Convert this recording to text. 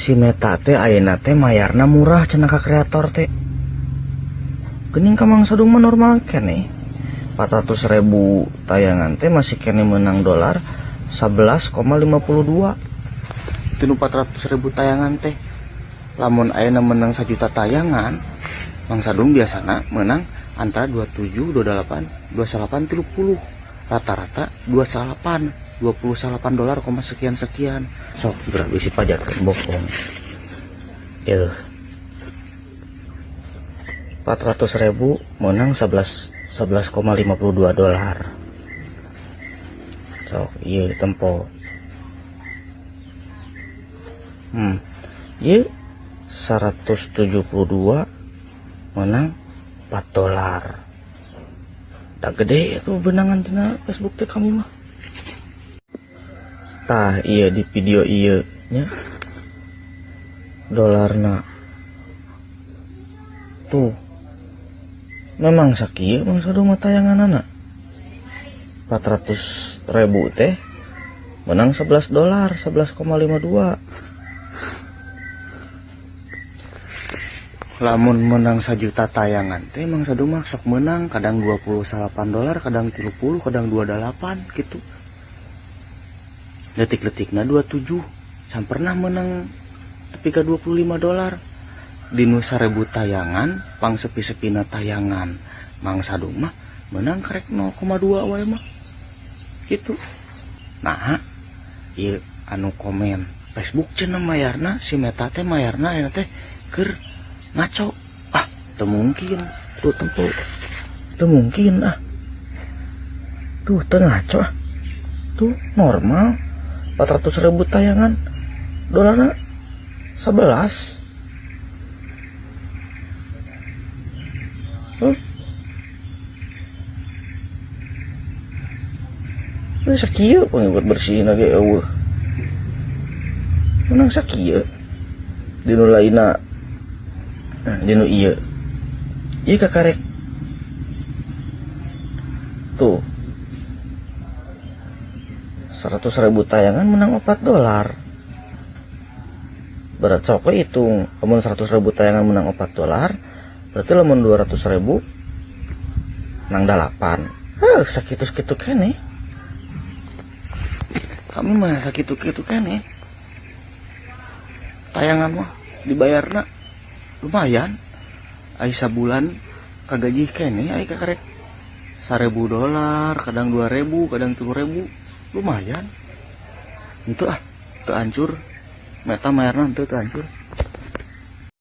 Si Meta teh ayeuna teh mayarna murah cenah ka kreator teh. Geuning ka Mang Sadung mah normal keneh. 400.000 tayangan teh masih keneh menang dolar 11,52. Tinu 400.000 tayangan teh. Lamun ayeuna menang 1 juta tayangan, Mang Sadung biasana menang antara 27, 28, 28, 30. Rata-rata 28, 28 dolar koma sekian-sekian. Sok geura bisi pajarkeun bokong. Yeuh. 400.000 menang 11,52 dolar. Sok ieu tempo. Ieu 172 menang 4 dolar. Da gede itu benangan tina Facebook teh kami mah. Tah ieu di video ieu nya dolarna tuh memang sakieu Mang Sadung mah tayanganana. 400.000 teh menang 11 dolar, 11,52. Lamun menang 1 juta tayangan teh Mang Sadung mah sok menang kadang 28 dolar, kadang 30, kadang 28 gitu. Detik-detikna 27, sampai pernah menang tepi ka 25 dolar. Dinu 1000 tayangan, pang sepi-sepina tayangan Mang Sadung mah menang karek 0,2 wae mah. Gitu. Nah, ieu anu komen Facebook cenah mayarna si Meta teh mayarna ayeuna teh keur ngaco. Ah, teu mungkin. Tuh tempo. Teu mungkin ah. Tuh teu ngaco ah. Tuh normal 400.000 tayangan dolarna 11. Huh? Ini sakieu pengikut bersihin lagi eueuh. Menang sakieu. Dinu lainna. Nah, dinu ieu. Ieu kakarek. Tuh. 100.000 tayangan menang 4 dolar. Berat sok we hitung. Lamun 100.000 tayangan menang 4 dolar, berarti lamun 200.000 menang 8. Heuh, sakitu-sakitu keneh. Kami mah sakitu-kitu keneh. Tayangan mah dibayarna lumayan. Ai sabulan kagaji keneh ai kakarek 1.000 dolar, kadang 2.000, kadang 3.000, lumayan. Henteu ah, teu hancur. Meta mayarna henteu teu hancur.